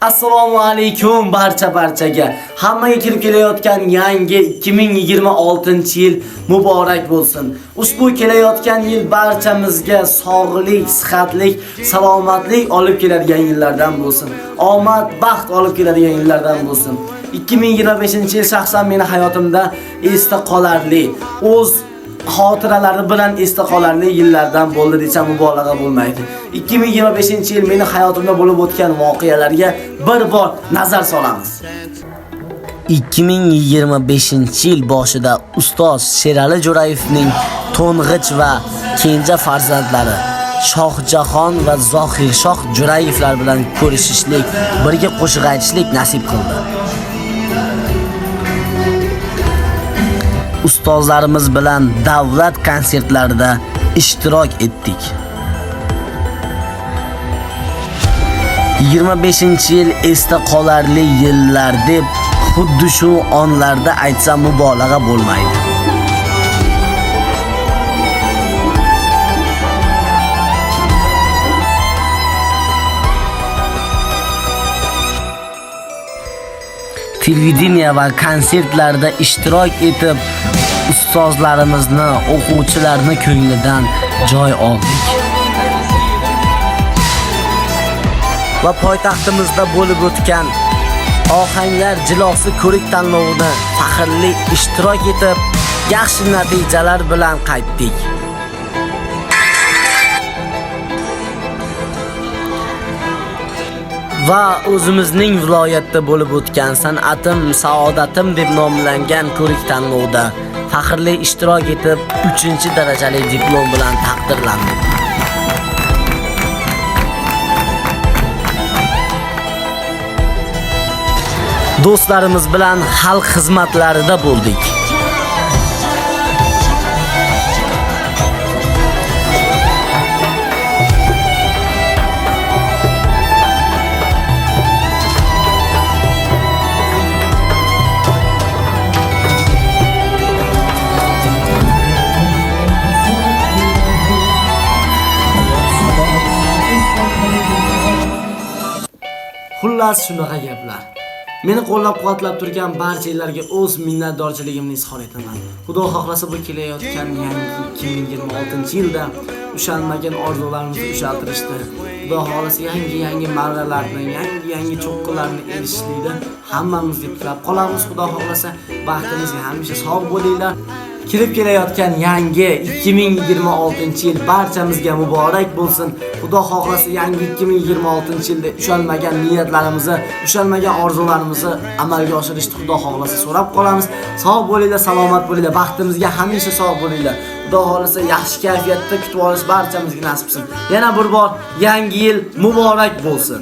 Assalomu alaykum barcha-barchaga. Hammaga kirib kelayotgan yangi 2026-yil muborak bo'lsin. Ushbu kelayotgan yil barchamizga sog'lik, sihatlik, salomatlik olib keladigan yillardan bo'lsin. Omad, baxt olib keladigan yillardan bo'lsin. 2025-yil shaxsan meni hayotimda esda qolarli, o'z xotiralari bilan esda qolarli yillardan bo'ldi desam mubolag'a bo'lmaydi. 2025-yil meni hayotimda bo'lib o'tgan voqealarga bir bor nazar solamiz. 2025-yil boshida ustoz Sherali Jo'rayevning to'ng'ich va kenja farzandlari Shohjahon va Zohirshoh Jo'rayevlar bilan ko'rishishlik, birga qo'shiq aytishlik nasib qildi. Ustozlarimiz bilan davlat konsertlarida ishtirok etdik. 25-yil esda qolarli yillar deb xuddi shu onlarda aytsam mubolag'a bo'lmaydi. Televideniya va konsertlarda ishtirok etib, ustozlarimizni, o'quvchilarni ko'nglidan joy oldik. Va poytaxtimizda bo'lib o'tgan Ohanglar jilosi ko'rik tanlovida faxrli ishtirok etib, yaxshi natijalar bilan qaytdik. Va o'zimizning viloyatda bo'lib o'tgan San'atim, saodatim deb nomlangan ko'rik tanlovida faxrli ishtirok etib, 3-darajali diplom bilan taqdirlandik. Do'stlarimiz bilan xalq xizmatlarida bo'ldik. Xullas shunaqa gaplar. Meni qo'llab-quvvatlab turgan barchalarga o'z minnatdorchiligimni izhor etaman. Xudo xohlasa bu kelayotgan yangi 2026-yilda ushalmagan orzularimizni ushaltirishdi. Xudo xohlasa yangi-yangi marralarni, yangi-yangi cho'qqilarni erishishlikda hammamizga tilab qolamiz. Xudo xohlasa baxtimizga hamisha sog' bo'linglar. Kirib kelayotgan yangi 2026-yil barchamizga muborak bo'lsin. Xudo xohlasa yangi 2026-yilda ushalmagan niyatlarimizni, ushalmagan orzularimizni amalga oshirishni Xudo xohlasa so'rab qolamiz. Sog' bo'linglar, salomat bo'linglar, baxtimizga hamisha sog' bo'linglar. Xudo xohlasa yaxshi kayfiyatda kutib olish barchamizga nasib qilsin. Yana bir bor yangi yil muborak bo'lsin.